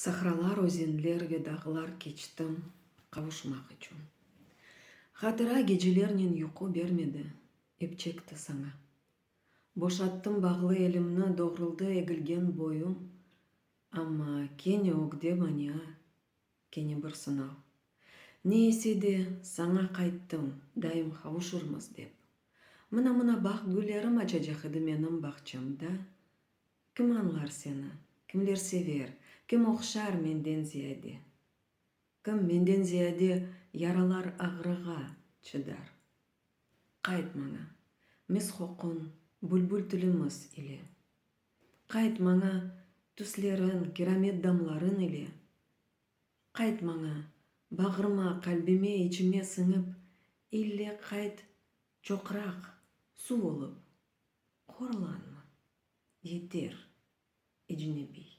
Sahralar, özenler ve dağlar keçtim qavuşmaq içün. Hatıra gecelernen yuqu bermedi, ep çekti saña. Boşattım bağlı elimni, doğruldı egilgen boyum, Amma kene ögde mania, kene bir sınav. Ne ise de, saña qayttım, daim qavuşırmız dep. Mına-mına bağ güllerim açacaq edi menim bağçamda. Kim añlar seni, kimler sever, kim ohşar menden ziyade? Kim menden ziyade yaralar ağrığa çıdar? Qayt maña, mis qoquñ, bülbül tilimiz ile. Qayt maña, tüsleriñ, kiramet damlarıñ ile. Qayt maña, bağrıma, qalbime, içime siñip, ille qayt çoqraq, suv olıp, horlanma, yeter, ecnebiy.